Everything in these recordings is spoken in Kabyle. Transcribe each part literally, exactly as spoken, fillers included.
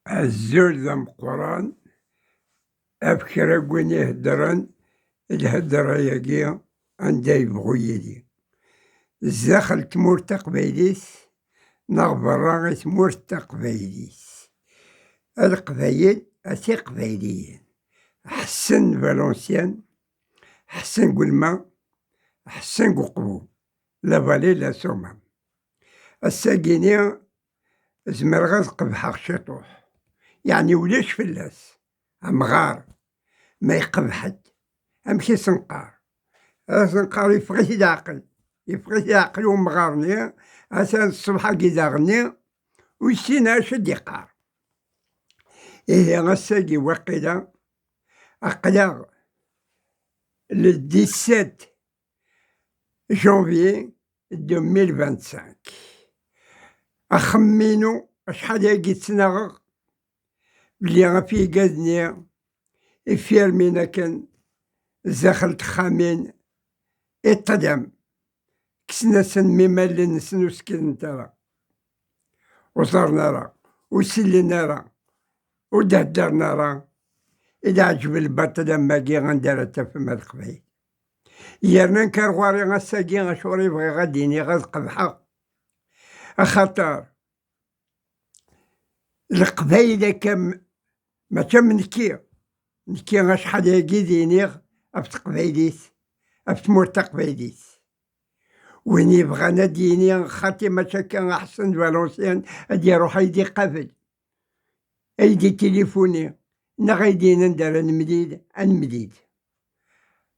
Azul d ameqqran ɣef kra n win iheddren lhedra-agi anda yebɣu yili. Zdaxel tmurt taqbaylit neɣ berra i tmurt taqbaylit. A Leqbayel, a Tiqbayliyin. Ḥsen Valenciennes, Ḥsen Gulma, Ḥsen Guqbu, la vallée la Somme. Ass-agi-ni zemreɣ ad qebḥeɣ ciṭuḥ, yeɛni ulac fell-as. Amɣar ma iqebḥ-d, amek i s-nqar? Ad s-nqar yeffeɣ-it leɛqel, yeffeɣ-it leɛqel umɣar-nni, atan ṣṣbeḥ-agi daɣenni ur yessin acu i d-iqqar. Ihi ass-agi waqila aql-aɣ le dix-sept janvier deux mille vingt-cinq. Axemmem-inu, acḥal agi ttnaɣeɣ belli ɣef igad-nni ifirmin akken zdaxel texxamin i ṭṭlam, kksen-asen mi mallen-nsen ur skident ara, ur ẓerren ara, ur sellen ara, ur d-heddren ara. I d-ɛǧeb lbaṭel am wagi anda ara tafem a Leqbayel? Yerna nekk ar ɣur-i ass-agi acuɣer i bɣiɣ ad d-iniɣ ad qebḥeɣ? Axaṭer Leqbayel akka m-, mačči am nekki. Nekki acḥal-agi d-iniɣ ɣef teqbaylit, ɣef tmurt taqbaylit. Win yebɣan ad d-yini xaṭi mačči akka, Ḥsen Valenciennes ad d-iruḥ ad yi-d-iqabel, ad yi-d-itilifuni, neɣ ad yi-d-yini anda ara nemlil, ad nemlil.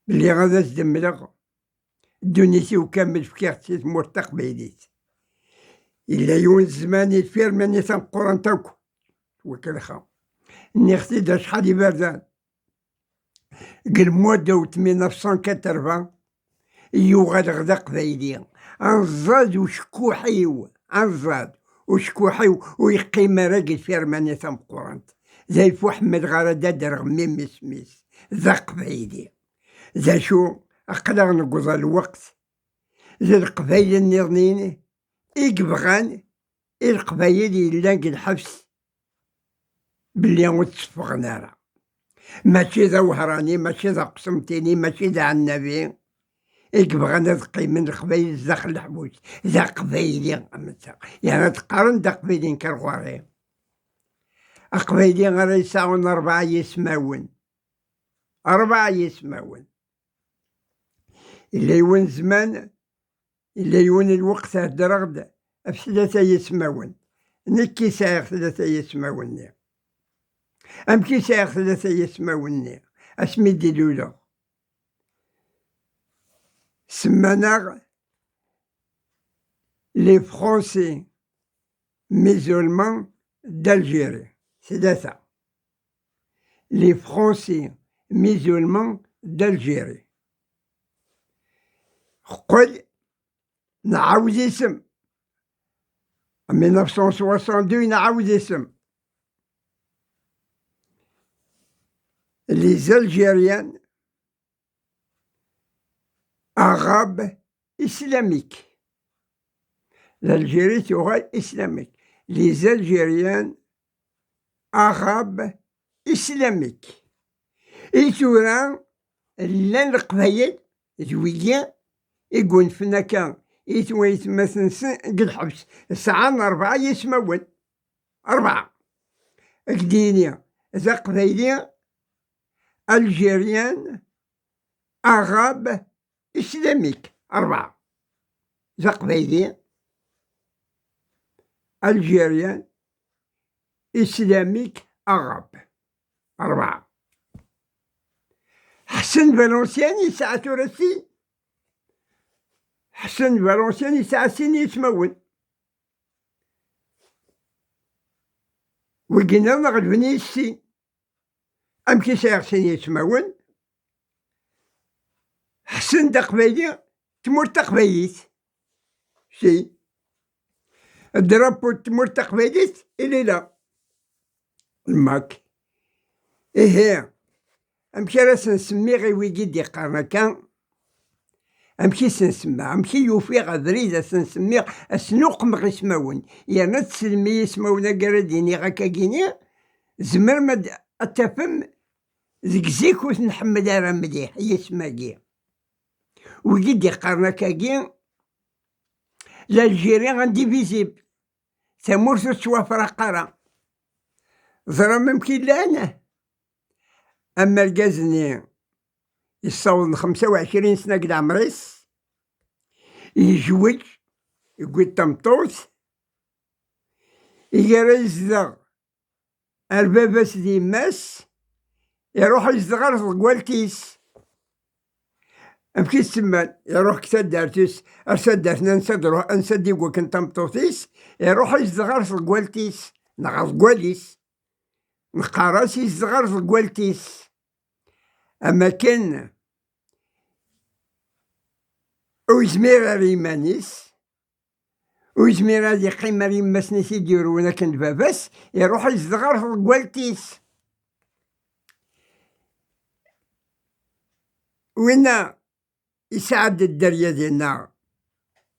Belli ad as-d-mleɣ ddunit-iw kamel fkiɣ-tt i tmurt taqbaylit. Yella yiwen zzman, ifirman-is ameqqrant akk ttwakelxeɣ. Nniɣ-t-id acḥal iberdan. Deg le mois d'août mille neuf cent quatre-vingts, yuɣaleɣ d aqbayli. Anẓad ucekkuḥ-iw, anẓad ucekkuḥ-iw ur yeqqim ara deg lfirma-nni tameqqrant. D ayf ur ḥemmleɣ ara ad d-adreɣ mmi-m isem-is. D aqbayli. D acu, aql-aɣ newweḍ ɣer lweqt d Leqbayel nniḍen i yebɣan i Leqbayel yellan deg lḥebs belli ur tteffɣen ara. Mačči d awehṛani, mačči d aqsemṭini, mačči d aɛennabi i yebɣan ad qqimen Leqbayel zdaxel leḥbus. D aqbayli am netta. Yerna ad qqaren d aqbayli nekk ar ɣur-i. Aqbayli ara yesɛun rebɛa yismawen. Rebɛa yismawen. Yella yiwen zzman, yella yiwen lweqt heddreɣ-d ɣef tlata yismawen. Nekk i sɛiɣ tlata yismawen-nni. Amek i sɛiɣ tlata yismawen-nni? Asmi d-luleɣ, semman-aɣ les Français musulmans d'Algérie. Tlata. Les Français musulmans d'Algérie. Qqel nɛawed isem. En mille neuf cent soixante-deux, nɛawed isem. Les Algériens arabes islamiques. L'Algérie tuɣal islamique. Les Algériens arabes islamiques. I tura llan Leqbayel d wigi i yunfen akka i twaytmaten-nsen deg lḥebs. Sɛan rebɛa yismawen. Rebɛa. Ak-d-yini d aqbayli, Algérien, arabe, islamique. Rebɛa. D aqbayli, Algérien, islamique, arabe. Rebɛa. Ḥsen Valenciennes yesɛa tura sin. Ḥsen Valenciennes yesɛa sin yismawen. Wigi nniḍen ɣelben-iyi s sin. Amek i sɛiɣ sin yismawen? Ḥsen d aqbayli, tmurt taqbaylit. Si. Drapeau n tmurt taqbaylit, il est là. Lmak. Ihi, amek ara sen-semmiɣ i wigi d-iqqaren akka? Amek i sen-semmaɣ? Amek i ufiɣ abrid ad sen-semmiɣ, ad sen-uqmeɣ ismawen? Yerna ad teslem i yismawen-agi ara d-iniɣ akkagini, Tzemrem ad, ad tafem deg zik ur t-nḥemmel ara mliḥ yisem-agi. Wigi d-iqqaren akkagi, l'Algérie indivisible, tamurt ur tettwafraq ara. Ẓram amek i llan? Am argaz-nni yessawḍen xemsa u ɛecrin sna deg leɛmer-is, yejweǧ, yewwi-d tameṭṭut, iger yezdeɣ ar baba-s d yemma-s, iruḥ yezdeɣ ar tḍeggalt-is. Amek i s-semman? Iruḥ deg taddart-is, ar taddart-nni ansa d-iruḥ, ansa d-iwakken tameṭṭut-is, iruḥ yezdeɣ ar tḍeggalt-is, neɣ ar tḍeggalt-is. Neqqar-as yezdeɣ ar tḍeggalt-is. Am akken ur yezmir ar iman-is, ur yezmir ad yeqqim ar yemma-s-nni i t-id-yurwen akken d baba-s, iruḥ yezdeɣ ar tḍeggalt-is. Winna yesɛa-d dderya dinna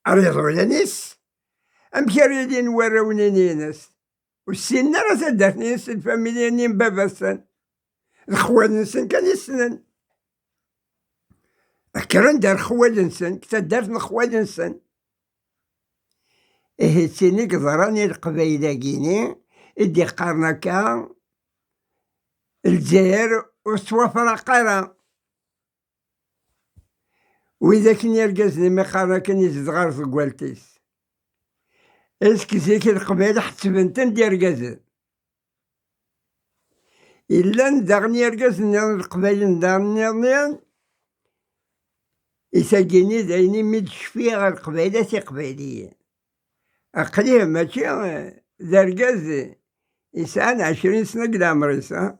ar iḍulan-is, amek ara ilin warraw-nni-ines? Ur ssinen ara taddart-nni-nsen, lfamilya-nni n baba-tsen. D xwal-nsen kan i ssnen. Kkren-d ar xwal-nsen, deg taddart n xwal-nsen. Ihi d tin i yeḍran i Leqbayel-agi-ni i d-iqqaren akka, Lezzayer ur tettwafraq ara. Widak n yergazen imi qqaren akken izdeɣ ar tgwalt-is. Est-ce que zik Leqbayel ḥettben-ten-d yergazen? Illan daɣen yergazen nniḍen Leqbayel daɣen nniḍen, i tagi-nni d ayen imi d-cfiɣ ar Leqbayel a Tiqbayliyin. Aql-i mačči d argaz yesɛan ɛecrin sna deg leɛmer-is, ha?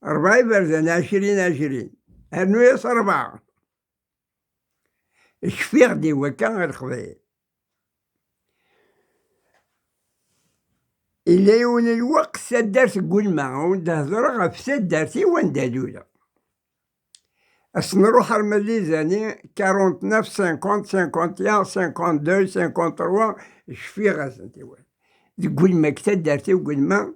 Rebɛa iberdan, ɛecrin, ɛecrin. Rnu-yas rebɛa. Cfiɣ-d i wakka a Leqbayel. Illa yiwen n lweqt taddart n Gulma, ur d-hedreɣ ɣef taddart-iw anda luleɣ. Ad s-nruḥ arma d les années quarante-neuf, cinquante, cinquante et un, cinquante-deux, cinquante-trois, cfiɣ-asent i wal. Deg Gulma, deg taddart-iw Gulma,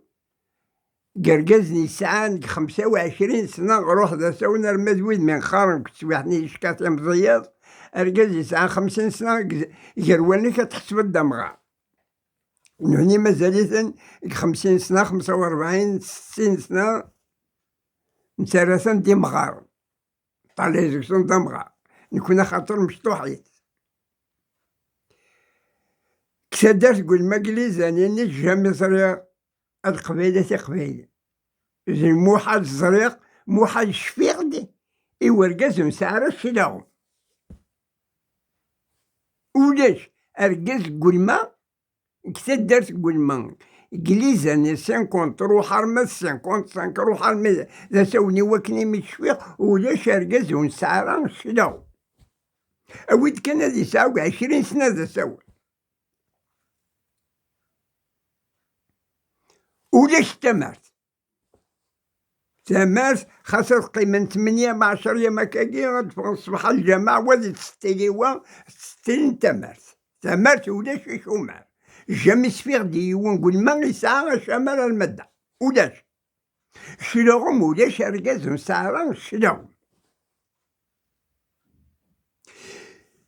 deg argaz n yesɛan deg xemsa u ɛecrin sna, ruḥ d asawen arma d wid mi qqaren deg teswiḥt-nni yecka timẓiyeḍ, argaz yesɛan xemsin sna, g-, gar wallen-ik ad tḥesbeḍ d amɣar. Nutni mazal-iten deg xemsin sna, xemsa u rebɛin, settin sna, nettarra-ten d imɣaren. Ṭṭalay deg-sen d amɣar. Nekni axaṭer mecṭuḥit. Deg taddart n Gulma, deg les années-nni, jamais ẓriɣ a Leqbayel a Tiqbayliyin. D lmuḥal ẓriɣ, muḥal cfiɣ-d i urgaz ur nesɛi ara cclaɣem. Ulac argaz n Gulma, deg taddart n Gulma, deg les années cinquante, ruḥ arma d cinquante-cinq, ruḥ arma d asawen i wakken imi cfiɣ, ulac argaz ur nesɛi ara cclaɣem. Awi-d kan ad yesɛu ɛecrin sna d asawen. Ulac tamart. Tamart, xas ad qqimen tmenya ma ɛecra yam akkagi, ad ffɣen ṣṣbeḥ ar lǧameɛ, wa di tsettili wa, tsettili n tamart. Tamart ulac icumar. Jamais sfiɣ-d i yiwen n Gulma yesɛa acamar ar madda. Ulac. Cclaɣem ulac argaz ur nesɛi ara cclaɣem.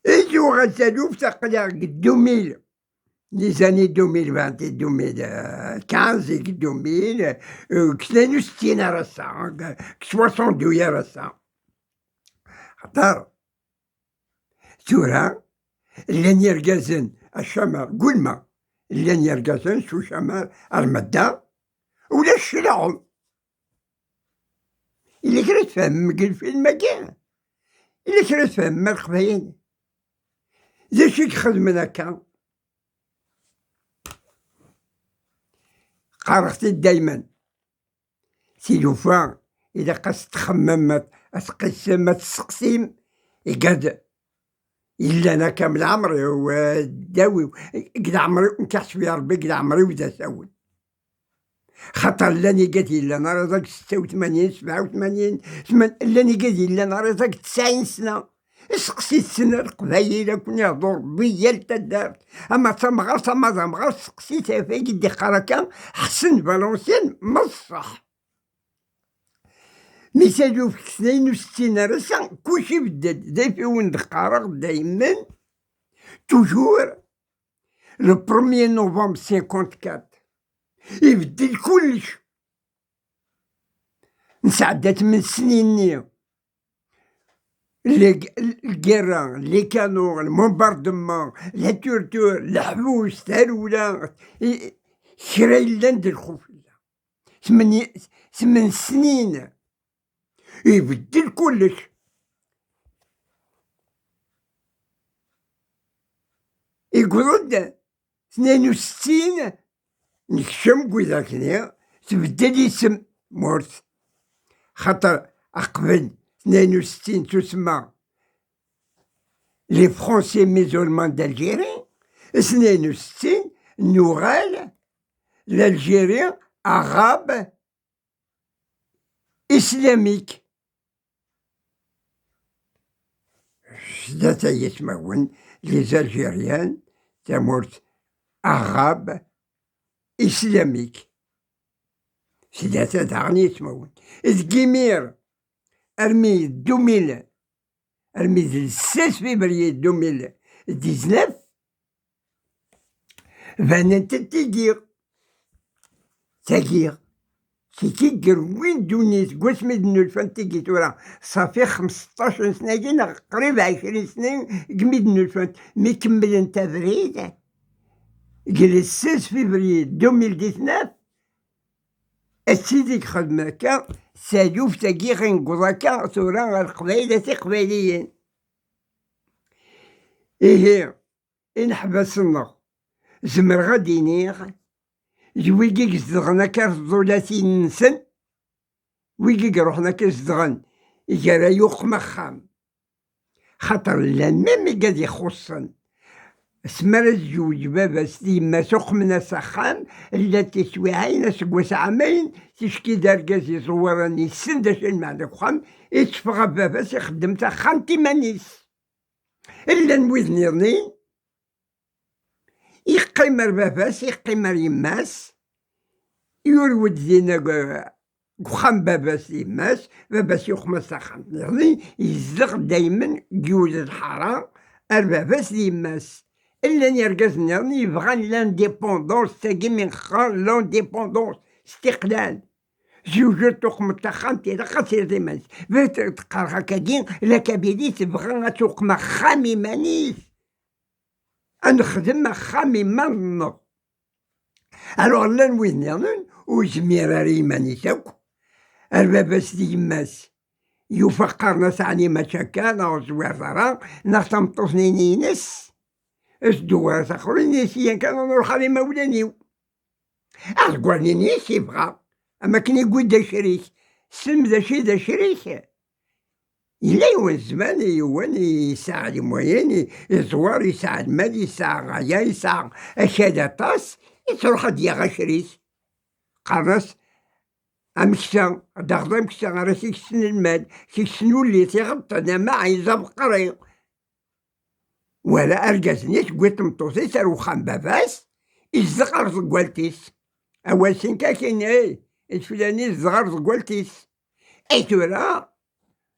I tuɣal taluft aql-aɣ deg deux mille, les années deux mille vingt et deux mille quinze et deux mille, euh, deg tnin u settin ar ass-a, deg soixante-deux ar ass-a. Xaṭer tura, llan yergazen, acamar, Gulma, llan yergazen s ucamar ar madda, ulac cclaɣem. Yella kra tfehmem deg lfilm-agi? Yella kra tfehmem a Leqbayel? D acu i ixedmen akka? Qqareɣ-t-id daymen. Tilufa, ilaq ad s-txemmem, ad, ad tqissem, ad tesseqsim. Igad, illan akka am leɛmer-iw, eh, ddaw-iw. Deg leɛmer-iw, nekk ḥesbi Rebbi, deg leɛmer-iw d asawen. Xaṭer llan igad yellan ar iḍ deg setta u tmanyin, sebɛa u tmanyin, tman-, llan igad yellan ar iḍ deg tesɛin sna. Seqsit-ten a Leqbayel, ad ken-ihḍu Rebbi yal taddart. Ama d tamɣart, ama d amɣar, seqsit ɣef ayen i d-iqqar akka Ḥsen Valenciennes, ma d ṣṣeḥ. Mi taluft snin u settin ar ass-a, kullec ibeddel. D acu i wen-d-qqareɣ daymen, toujours, le premier novembre cinquante-quatre, ibeddel kullec. Nesɛedda tmen snin-nni, le- lgirra, les canons, le bombardement, la torture, leḥbus, tarewla, i- kra yellan d lxuf. Tmen, tmen snin ibeddel kullec. Yewweḍ-d tnin u settin, nekcem deg widak-nni, tbeddel isem tmurt. Xaṭer aqbel tnin u settin tusemma les Français musulmans d'Algérie, tnin u settin nuɣal l'Algérie arabe islamique. Sdat ay ismawen, les Algériens, tamurt arabe islamique. Sdat daɣen ismawen. Deg imir armi deux mille, armi d le seize février deux mille dix-neuf, banent-d tigi. Tagi, tigi gerwin ddunit, seg wasmi d-nnulfant tigi tura, ṣafi xmesṭac n sna-agi neɣ qrib ɛecrin snin deg mi d-nnulfant, mi kemmlent abrid, deg le seize février deux mille dix-neuf, ad tili xedmen akka, taluft-agi ɣinguḍ akka tura ɣer Leqbayel, a Tiqbayliyin. Ihi, ineḥbas-nneɣ, zemreɣ ad d-iniɣ, d wigi izedɣen akka tẓulatin-nsen, wigi iruḥen akka zedɣen gar-a yuqem axxam. Xaṭer llan même igad ixuṣṣen. Asmi ara tezweǧ baba-s d yemma-s uqmen-as axxam, llant teswiɛin aseggas ɛamayen, ticki d argaz iẓewren, yessen d acu lmeɛna deg uxxam, itteffeɣ ɣef baba-s ixeddem taxxamt iman-is. Llan wid nniḍen, yeqqim ar baba-s, yeqqim ar yemma-s, yurew-d dinna deg uxxam baba-s d yemma-s, baba-s yuqem-as taxxamt nniḍen, yezdeɣ daymen deg yiwet lḥara ar baba-s d yemma-s. Llan yergazen nniḍen yebɣan l'indépendance-agi, mi nqqar l'indépendance, istiqlal. Zewǧeḍ tuqmeḍ taxxamt, ilaq ad tiliḍ iman-is. Bɣiɣ ad d-qqareɣ akkagi, la Kabylie tebɣa ad tuqem axxam iman-is. Ad nexdem axxam iman-nneɣ. Alors llan wid nniḍen ur yezmir ara iman-is akk, ar baba-s d yemma-s. Yufa qqaren-as ɛni mačči akka, neɣ ur tezwireḍ ara, neɣ tameṭṭut-nni-ines, as-d-uɣal s axxam-ines, yan kan ad nruḥ ar imawlan-iw. Aḍeggal-nni-is yebɣa, am akken yewwi-d acrik. Tessnem d acu i d acrik? Yella yiwen zzman, yiwen yesɛa les moyens, yeẓwer, yesɛa lmal, yesɛa aya, yesɛa akal aṭas, yettruḥ ad d-yaɣ acrik. Qqaren-as ameksa, ad d-taɣeḍ ameksa ara s-ikksen lmal, s-ikksen ulli, tiɣeṭṭen, amaɛiz, abeqri. Wala argaz-nni tewwi tmeṭṭut-is ar uxxam baba-s, izdeɣ ar tḍeggalt-is. Awal sin kakin, eh, d fulani izdeɣ ar tḍeggalt-is. Ay tura,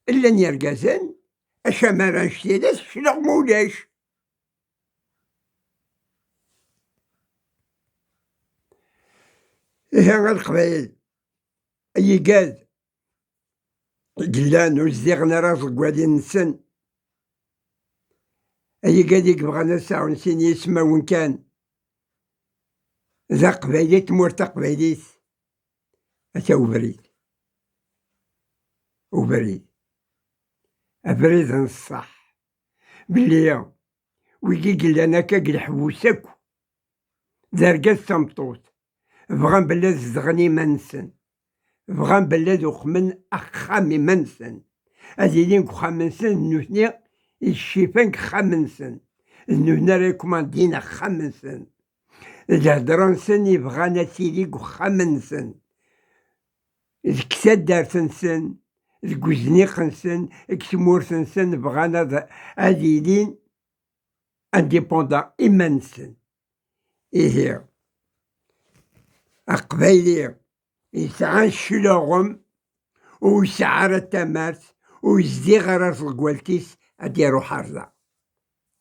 llan yergazen, acamar annect-ilat, cclaɣem ulac. Ihi a Leqbayel, ay igad i yellan ur zdiɣen ara ẓeggalin-nsen, ay igad i yebɣan ad sɛun sin yismawen kan, d aqbayli, tmurt taqbaylit, ata ubrid. Ubrid. Abrid n ṣṣeḥ. Belli wigi i yellan akka deg leḥbus akk, d argaz d tameṭṭut, bɣan belli ad zedɣen iman-nsen, bɣan belli ad uqmen axxam iman-nsen, ad ilin deg uxxam-nsen, d nutni i d ccifan deg uxxam-nsen, d nutni ara ikumandin axxam-nsen, d lhedra-nsen i bɣan ad tili deg uxxam-nsen, deg taddart-nsen, deg uzniq-nsen, deg tmurt-nsen, bɣan ad, ad ilin indépendants iman-nsen. Ihi, aqbayli yesɛan cclaɣem ur yesɛi ara tamart, ur yezdiɣ ara ar tḍeggalt-is ad d-iruḥ ar da.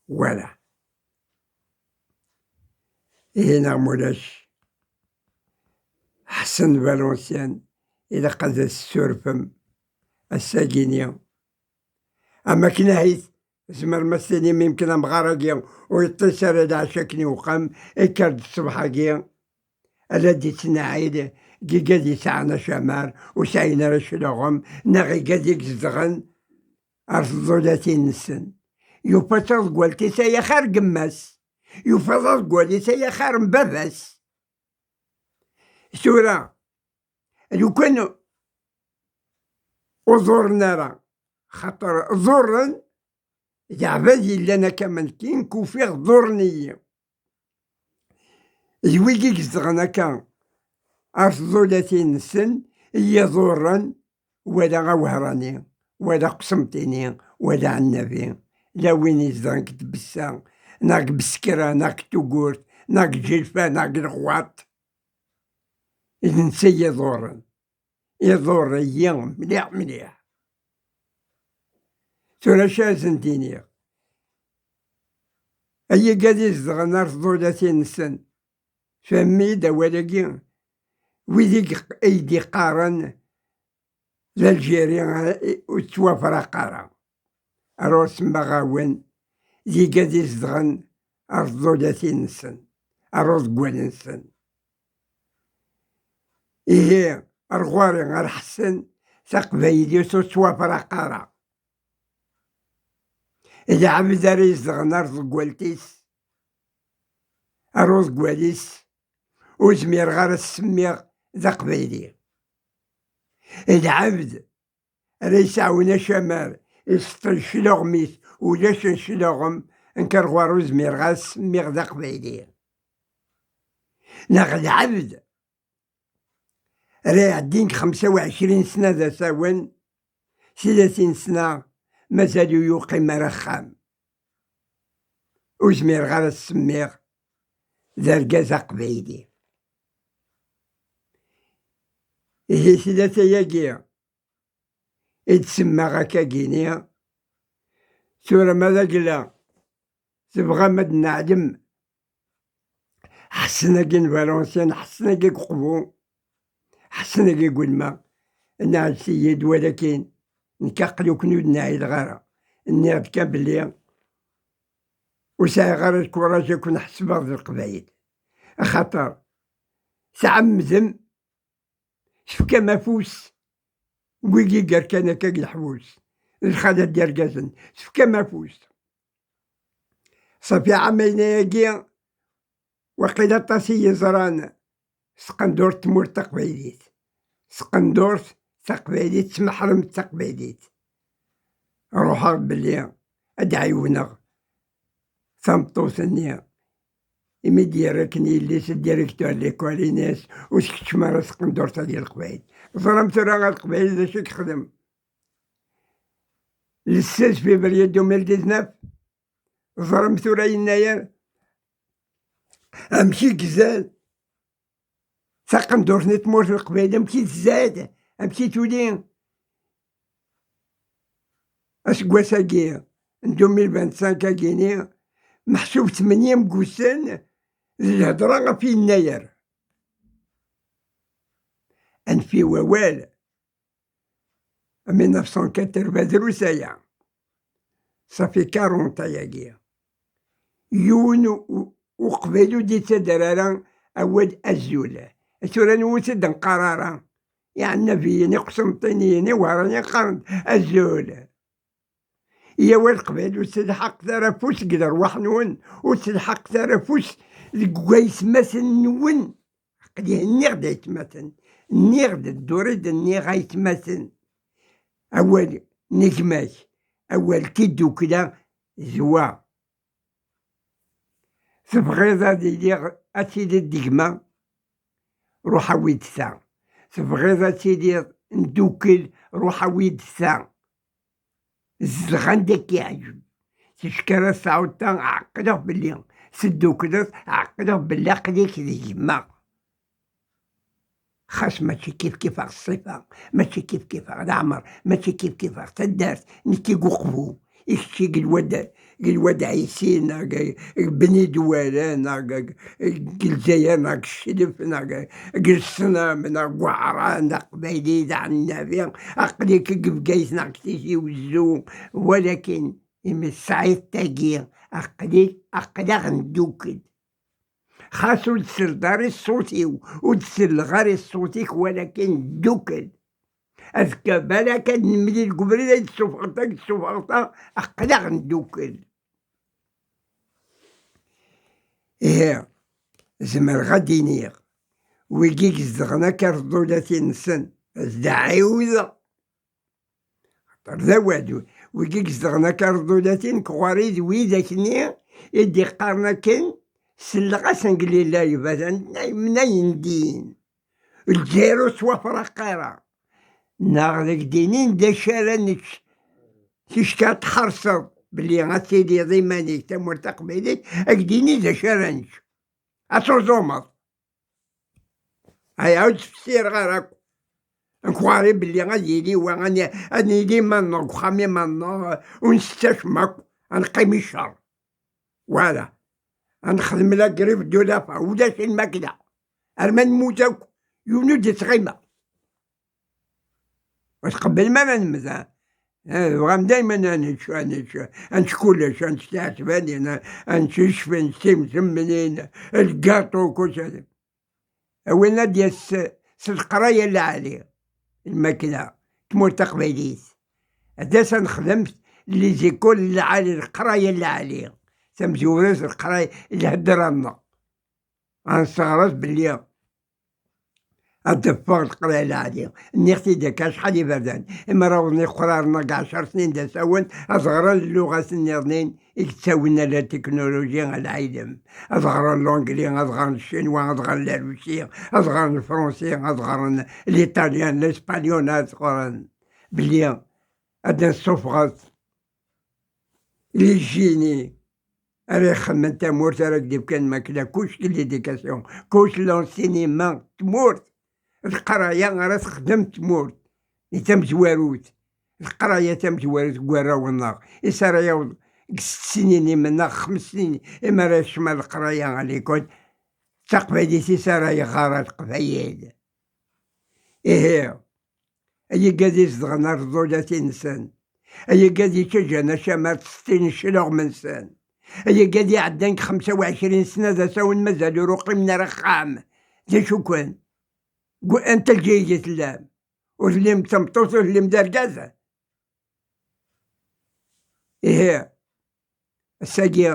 Wala. Ihi neɣ mulac, Ḥsen Valenciennes, ilaq ad as-tessurfem ass-agi-ni. Am akken ahit, tzemrem ad s-tinim yemken amɣar-agi ur yeṭṭis ara lɛecc akken iwqem, ikker-d ṣṣbeḥ-agi, ala d-ittneɛid, deg igad yesɛan acamar, ur sɛin ara cclaɣem, neɣ igad i izedɣen ar tẓulatin-nsen. Yufa taḍeggalt-is ay axir n yemma-s, yufa taḍeggalt-is ay axir n baba-s. Tura, lukan ur ḍurren ara, xaṭer ḍurren d aɛbad yellan akka, ma nekki nekk ufiɣ ḍurren-iyi. D wigi izedɣen akka ar tḍulatin-nsen i yi-ḍurren, wala Awehṛani, wala Qsenṭini, wala Ɛennabi, la win izedɣen deg Tbessa, neɣ deg Beskra, neɣ deg Tugurt, neɣ deg Ǧilfa, neɣ deg Leɣwaṭ. D netta i yi-ḍurren. Iḍurr-iyi mliḥ mliḥ. Tura acu ad sen-d-iniɣ? Ay igad izedɣen ar tḍulatin-nsen, fehmem-iyi-d awal-agi, wid i yeq-, i d-iqqaren d Aljiri, eh, ur tettwafraq ara. Ar ur semmaɣ-awen d igad izedɣen ar tḍulatin-nsen, ar uḍeggal-nsen. Ihi, ar ɣur-i, ar Ḥsen, taqbaylit ur tettwafraq ara. Lɛebd ara izedɣen ar tḍeggalt-is, ar uḍeggal-is, ur zmireɣ ara ad s-semmiɣ d aqbayli. Lɛebd ara yesɛun acamar, iseṭṭel cclaɣem-is, ulac n cclaɣem, nekk ar ɣur-i ur zmireɣ ad s-semmiɣ d aqbayli. Neɣ lɛebd ara iɛeddin deg xemsa u ɛecrin sna d asawen, tlatin sna mazal ur yuqim ara axxam. Ur zmireɣ ara ad s-semmiɣ d argaz aqbayli. Ihi tlata-agi i d-semmaɣ akkagini, tura ma d agla tebɣam ad neɛlem Ḥsen-agi n Valenciennes, Ḥsen-agi n Uqbu, Ḥsen-agi n Ulma, nɛellet-iyi-d, walakin nekk aql-iken ur d-nɛileɣ ara. Nniɣ-d kan belli ur sɛiɣ ara lkuraǧ ad ken-ḥesbeɣ d Leqbayel, axaṭer tɛemmdem tefkam afus, wigi yerkan akka deg leḥbus, d lxalat d irgazen, tefkam afus. Ṣafi ɛamayen-agi, waqila aṭas i yeẓran s tqendurt n tmurt taqbaylit, s tqendurt taqbaylit, s tmeḥremt taqbaylit. Ruḥeɣ belli ad d-ɛiwneɣ tameṭṭut-nni, imi d-yerra akken yelli-s d directeur n l'école-ines, ur tkeččem ara s tqendurt-agi n Leqbayel. Teẓram tura a Leqbayel d acu i yexdem? Le seize février deux mille dix-neuf, teẓram tura Yennayer amek i izad taqendurt n tmurt n Leqbayel, amek i tzad, amek i tuli. Aseggas-agi n deux mille vingt-cinq-agi-ni, meḥsub tmenya n wussan d lhedra ɣef Yennayer. Anef i wawal, mille neuf cent quatre-vingts drus aya. Ṣafi quarante ayagi. Yiwen u-, u-, uqbayli ur d-yettader ara awal azul. Tura n ur t-id-neqqar ara. Iɛennabiyen, iqsenṭiniyen, iwehṛaniyen qqaren-d azul. Yaw a Leqbayel, ur telḥaqet ara afus deg lerwaḥ-nwen, ur telḥaqet ara afus deg waytmaten-nwen. Aql-i nniɣ-d aytmaten, nniɣ-d dduri-d, nniɣ aytmaten. Awal n gma-k, awal n tiddukla d wa. Tebɣiḍ ad iliɣ, ad tiliḍ d gma? Ruḥ awi-d ta. Tebɣiḍ ad tiliḍ ndukkel? Ruḥ awi-d ta. Zdeɣ anda k-iɛǧeb. Ticki ara tesɛuḍ ta, ɛeqleɣ belli teddukleḍ, ɛeqleɣ belli aql-ik d gma. Xas mačči kif kifeɣ ṣṣifa, mačči kif kifeɣ leɛmer, mačči kif kifeɣ taddart, nekk i Uqbu, i kečč i Lwad, i Lwad Ɛisi, neɣ deg Bni Dwala, neɣ deg Lezzayer, neɣ deg Cclef, neɣ deg Leṣnam, neɣ deg Waɛran, d Aqbayli, d Ɛennabi, aql-ik deg Bgayet, neɣ deg Tizi Wezzu, walakin imi tesɛiḍ tagi, aql-ik, aql-aɣ ndukkel. Xas ur d-selleḍ ara i ṣṣut-iw, ur d-selleɣ ara i ṣṣut-ik, walakin ddukel. Azekka balak ad nemlil deg ubrid, ad d-tessufɣeḍ, ad d-tessufɣeḍ, aql-aɣ nddukel. Ihi, zemreɣ ad d-iniɣ, wigi izedɣen akka rḍulatin-nsen, ad d-ɛiwdeɣ. Xaṭer d awal, wigi izedɣen akka rḍulatin, nekk ɣur-i d widak-nni i d-iqqaren akken, selleɣ-asen deg lila yebatan, mnayen din. Lezzayer ur tettwafraq ara. Neɣ ad ak-d-inin d acu ara nečč. Ticki ad tḥerseḍ belli ad tiliḍ iman-ik tamurt taqbaylit, ad ak-d-ini d acu ara nečč. Ad tuẓumeḍ. Aya ur ttfessireɣ ara akk. Nekk ɣur-i belli ad yili wa, ad n-, ad nili iman-nneɣ deg uxxam iman-nneɣ, ur nsett acemma akk, ad neqqim i ccer. Voilà. Ad nexdem la grève de la faim, ulac lmakla. Arma nemmut akk, yiwen ur d-ittɣima. Ur tqebblem ara nemmet, ha? Eh, tebɣam daymen ad nečč, ad nečč, ad nečč kullec, ad nečč tiɛesbanin, ad nečč icfi, ad nečč timsemnin, lgaṭu, kullec. A win ad d-yas s leqraya lɛali, lmakla, tmurt taqbaylit. Ad as ad nexdem les écoles lɛali, leqraya lɛali, tamezwarut, leqraya, lhedra-nneɣ. Ad nesseɣres belli ad d-teffeɣ leqraya lɛali. Nniɣ-t-id akka acḥal iberdan. Imi ara awḍen iqraren-a deg ɛecr snin d asawen, ad ɣren lluɣat nniḍen i yettawin ala teknuluji, ala lɛilem. Ad ɣren l'anglais, ad ɣren ccinwa, ad ɣren larusi, ad ɣren lefransi, ad ɣren l'italyan, l'espagnol, ad ɣren belli ad d-nessufɣet les génies ara ixemmen tamurt, ara k-d-ifken makla, kuc deg l'éducation, kuc l'enseignement, tmurt, d leqraya ara texdem tmurt, di tamezwarut, d leqraya tamezwarut deg warraw-nneɣ, is ara yaweḍ deg sett snin imennaɣ, xems snin, imi ara yecma leqraya à l'école, d taqbaylit is ara yeɣɣar a leqbayel. Ihi, ay igad izedɣen ar tḍulatin-nsen, ay igad yettaǧǧan acamar ttsettin cclaɣem-nsen, ay igad iɛeddan deg xemsa u ɛecrin sna d asawen mazal ur uqimen ara axxam, d acu-ken? Gu-, anta lǧayga i tellam? Ur tellim d tameṭṭut, ur tellim d argaz? Ihi, ass-agi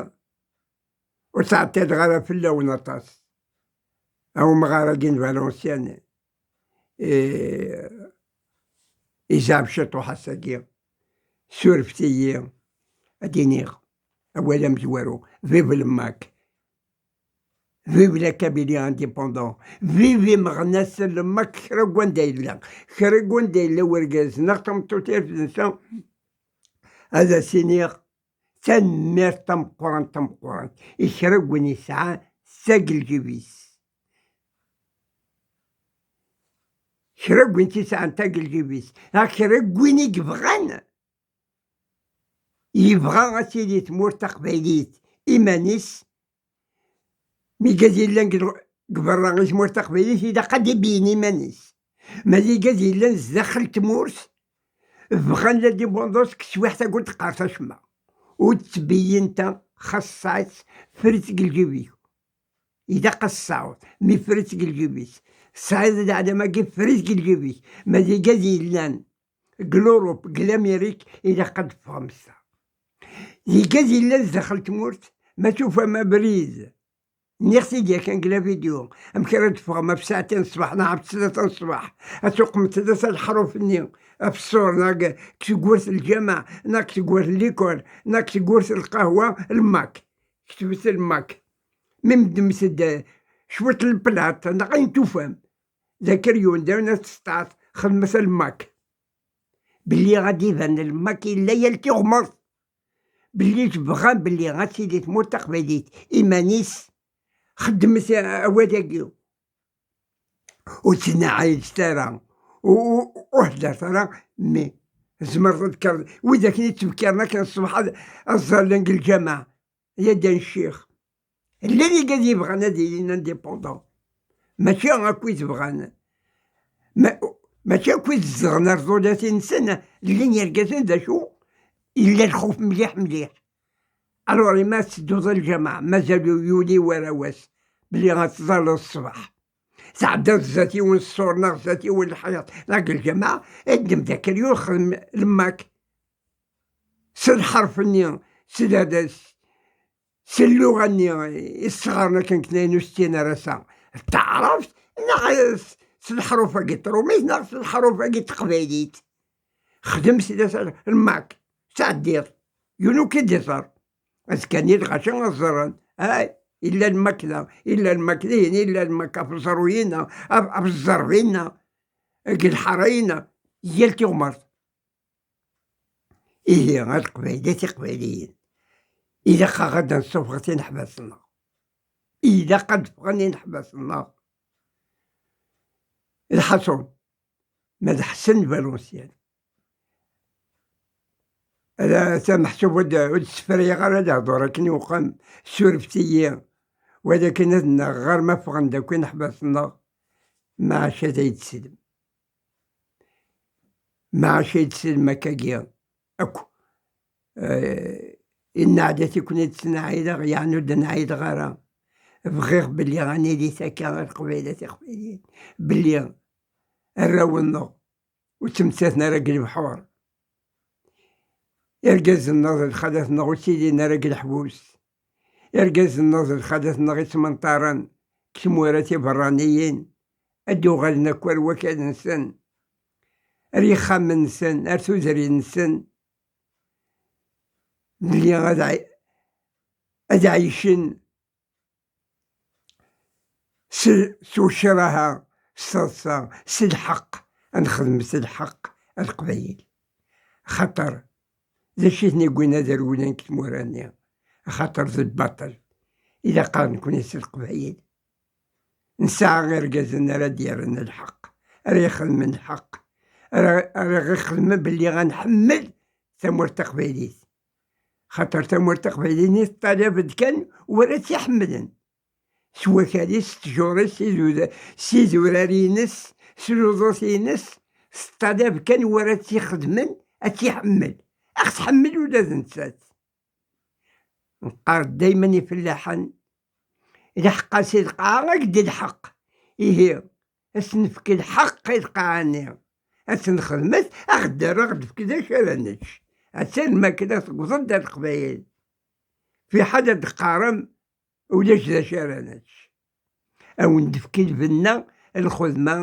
ur ttɛeṭṭileɣ ara fell-awen aṭas. A umɣar-agi n Valenciennes, eh, izeɛɛeb ciṭuḥ ass-agi. Surfet-iyi, ad d-iniɣ awal amezwaru. Vive le MAK! Vive la Kabylie indépendante! Vive imeɣnasen n le MAK, kra n wanda yella. Kra n wanda yella wergaz neɣ tameṭṭut irefden sa, ad as-iniɣ tanemmirt tameqqrant, tameqqrant i kra n win yesɛan tag n lǧib-is. Kra n win tt-yesɛan tag n lǧib-is, neɣ kra n win i yebɣan, yebɣa ad tili tmurt taqbaylit iman-is, mi gaz yellan deg, deg berra i tmurt taqbaylit, ilaq ad ibeyyen iman-is. Ma d igaz yellan zdaxel tmurt, bɣan l'indépendance deg teswiɛt-agi ur d-qqaret acemma. Ur ttbeyyint, xaṣṣa-tt fret deg lǧib-ik. Ilaq ad tesɛuḍ, mi fret deg lǧib-ik. Tesɛiḍ leɛlam-agi, fret deg lǧib-ik. Ma d igaz yellan deg l'Europe, deg l'Amérique, ilaq ad d-teffɣem sa. D igaz yellan zdaxel tmurt, ma tufam abrid, nniɣ-t-id yakan deg la vidéo, amek ara d-teffɣem ɣef ssaɛtin ṣṣbeḥ neɣ ɣef tlata ṣṣbeḥ, ad tuqmemt tlata leḥruf-nni ɣef ṣṣur, neɣ deg tewwurt n lǧameɛ, neɣ deg tewwurt n likul, neɣ deg tewwurt n lqahwa, le MAK. Ketbet le MAK. Mi meddmet-d cwiṭ n le plat, neɣ ayen tufam. D akeryun, d ayen ad tesṭaɛt, xedmet le MAK. Belli ad d-iban le MAK yella yal tiɣmert. Belli tebɣam belli ad tili tmurt taqbaylit iman-is, xeddmet awal-agi. ur ttnaɛilet ara, u-, u-, ur heddret ara, mi tzemreḍ ad tekkreḍ, wid akken yettbekkiren akken ṣṣbeḥ ad, ad ẓallen deg lǧameɛ, ya ddan ccix. Llan igad yebɣan ad ilin indépendants, mačči akk i tebɣan, ma-, mačči akk i zedɣen rẓulat-nsen, llan yergazen d acu, yella lxuf mliḥ mliḥ. Alors, imi ad tedduḍ a lǧameɛ, mazal ur yuli wara wass belli ad tẓalleḍ ṣṣbeḥ. Tɛeddaḍ zdat yiwen ṣṣur neɣ zdat yiwen lḥiḍ neɣ deg lǧameɛ, ddem-d akeryun, xdem lemmak. S lḥerf-nni, s lhadas, s lluɣa-nni i sɣaren akken akken ayen ur s-ttinin ara s taɛrabt, neɣ s, s leḥruf-agi n trumit, neɣ s leḥruf-agi n teqbaylit. Xdem s lhadas lemmak, sɛeddiḍ. Yiwen ur k-id-iẓer. Azekka-nni lɣaci ad ẓren. Ay, illa lemmak da, illa lemmak dihin, illa lemmak ɣef uẓru-inna, ɣef, ɣef zzerb-inna, deg lḥara-inna, yal tiɣmert. Ihi, a Leqbayel, a Tiqbayliyin, ilaq-aɣ ad nessufeɣ tineḥbas-nneɣ. Ilaq ad ffɣen ineḥbas-nneɣ. Lḥaṣun, ma d Ḥsen Valenciennes, ala, tameḥsub ur d-, ur d-ssefrayeɣ ara lehdur akken iwqem, surfet-iyi, walakin ad nnaɣeɣ ɣer ma ffɣen-d akk ineḥbas-nneɣ, maɛac ad ay-d-teslem. Maɛac ay d-teslem akkagi akk. Eh, inna ɛeddat-iken-id ttnaɛideɣ, yeɛni ur d-nɛideɣ ara. Bɣiɣ belli ad nili akka a Leqbayel, a Tiqbayliyin, belli arraw-nneɣ ur ttmettaten ara deg lebḥur. Irgazen-nneɣ d lxalat-nneɣ ur ttilin ara deg leḥbus. Irgazen-nneɣ d lxalat-nneɣ i ttmenṭaren deg tmura tiberraniyin, ad d-uɣalen akk ar wakal-nsen, ar yixxamen-nsen, ar tudrin-nsen, belli ad ɛi-, ad ɛicen s, s ucraha, s taḍsa, s lḥeqq, ad nexdem s lḥeqq a Leqbayel. Axaṭer d acu i ten-iwwin ad rewlen deg tmura-nni? Axaṭer d lbaṭel. Ilaq-aɣ nekni s Leqbayel. Nesɛa irgazen ara d-yerren lḥeqq, ara ixedmen lḥeqq, ara, ara ixedmen belli ad nḥemmel tamurt taqbaylit. Xaṭer tamurt taqbaylit-nni teṭṭalab-d kan wara tt-iḥemmlen. S wakal-is, s ttjur-is, s iduda-, s idurar-ines, s luḍus-ines, teṭṭalab kan wara tt-ixedmen ad tt-iḥemmel. Ad ɣ-tḥemmel ula d nettat. Neqqar daymen i ifellaḥen, lḥeqq-as i lqaɛa, ad d-lḥeqq. Ihi, ad s-nefk lḥeqq i lqaɛa-nni. Ad tt-nxedmet, ad ɣ-d-terr, ad ɣ-d-tefk d acu ara nečč. Attan lmakla tewweḍ-d a Leqbayel. Fiḥel ad d-teqqarem, ulac d acu ara nečč. Ad wen-d-tefk lbenna, lxedma,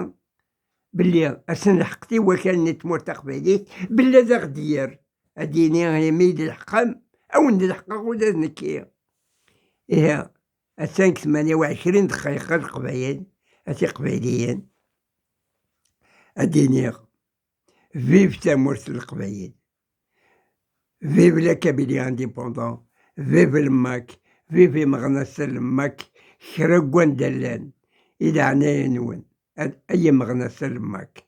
belli ad s-nelḥeq i wakal-nni n tmurt taqbaylit, belli ad aɣ-d-yerr, ad d-yini imi i d-lḥeqem, ad wen-d-lḥeqeɣ ula d nekki. Ihi, attan deg tmanya u ɛecrin dqayeq a Leqbayel, a Tiqbayliyin, ad d-iniɣ, vive tamurt n Leqbayel, vive la Kabylie indépendant, vive Lemmak, vive imeɣnasen n Lemmak, kra n wanda llan, i leɛnaya-nwen, ad, ay imeɣnasen n Lemmak.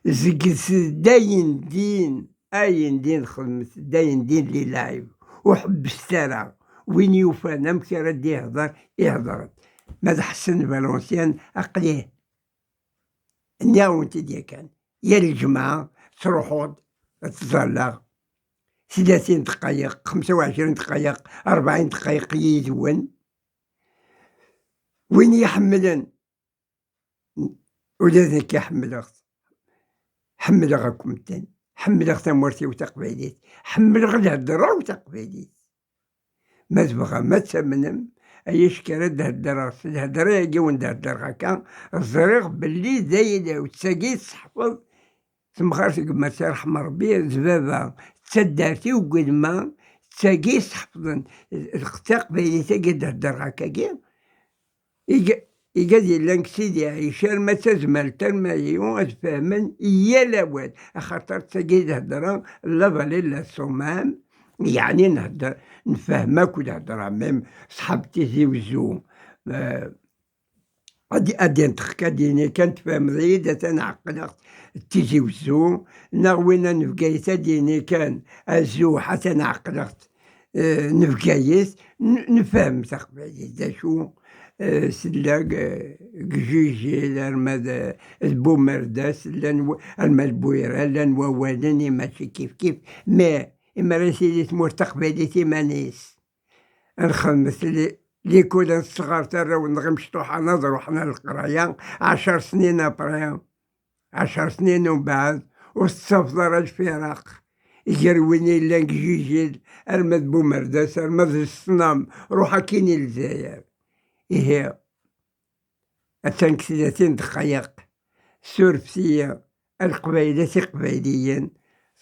Zegret-d ayen din, ayen din xedmet-d, ayen din li lɛib, ur ḥebbset ara. Win yufan amek ara d-ihder, ihder-d. Ma d Ḥsen Valenciennes, aql-i nniɣ-awent-id yakan, yal lǧemɛa ttruḥuɣ-d ad ttẓallaɣ tlatin dqayeq, xemsa u ɛecrin dqayeq, rebɛin dqayeq yid-wen. Win iḥemmlen, ula d nekk ḥemmleɣ-t. Ḥemmleɣ akk medden. Ḥemmleɣ tamurt-iw taqbaylit. Ḥemmleɣ lhedra-w taqbaylit. Ma tebɣam ad tamnem, ay acku ara d-heddreɣ s lhedra-agi wen-d-heddreɣ akka, ẓriɣ belli d ayla-w, d tagi i tesseḥfeḍ temɣart n gma-s, irḥem Rebbi, d baba, d taddart-iw n gma, d tagi i sḥefḍen taqbaylit-agi d-heddreɣ akkagi. Iga-, igad yellan deg Sidi Ɛic, arma d tazmalt, arma d yiwen, ad fehmen yal awal, axaṭer d tagi i d-heddreɣ, la vallée de la Soummam, yeɛni nhedder, nfehhem akk i d-heddreɣ, même ṣṣḥab Tizi Wezzu, eh, Ad d-, ad d-inṭeq, ad d-yini kan tfehmeḍ-iyi-d, atan ɛeqleɣ-t d Tizi Wezzu, neɣ winna n Bgayet ad d-yini kan azuḥ, atan ɛeqleɣ-t, eh, n Bgayet, n-, nfehhem taqbaylit d acu, eh, tella g-, g Jijil, arma d, d Bumerdas, llan w-, arma d Buyra, llan wawalen, i mačči kif kif, mais imi ara tili tmurt taqbaylit iman-is, ad nxedmet li-, likul, ad nesɣer arraw-nneɣ imecṭuḥen ad ruḥen ar leqraya, ɛecr snin après, ɛecr snin umbeɛd, ur tettafeḍ ara lfiraq gar win yellan deg Jijil, arma d Bumerdas, arma d Leṣnam, ruḥ akkin i Lezzayer. Ihi, atan deg tlatin dqayeq, surfet-iyi, a Leqbayel, a Tiqbayliyin,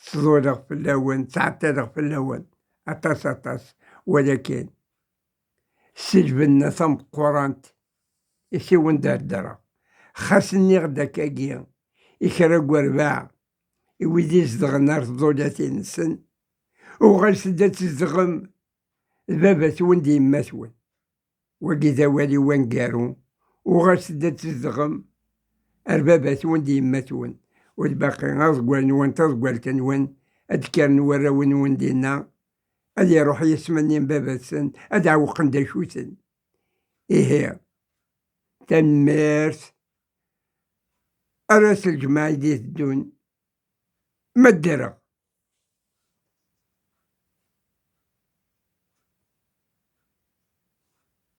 ttḍuleɣ fell-awen, ttɛeṭṭileɣ fell-awen aṭas, aṭas, walakin s lbenna tameqqurant i s-iwen d-heddreɣ. Xas nniɣ-d akkagi i kra n werbaɛ, i wid izedɣen ar tḍulatin-nsen, uɣalet-d ad tzedɣem d baba-twen d yemma-twen. Wagi d awal-iw aneggaru, uɣalet-d ad tzedɣem ar baba-twen d yemma-twen, u lbaqi aḍeggal-nwen, taḍeggalt-nwen, ad d-kkren warraw-nwen dinna, ad iruḥ yisem-nni n baba-tsen, ad ɛewqen d acu-ten. Ihi, tanemmirt. Ar ass n lǧemɛa i d-iteddun, ma ddreɣ,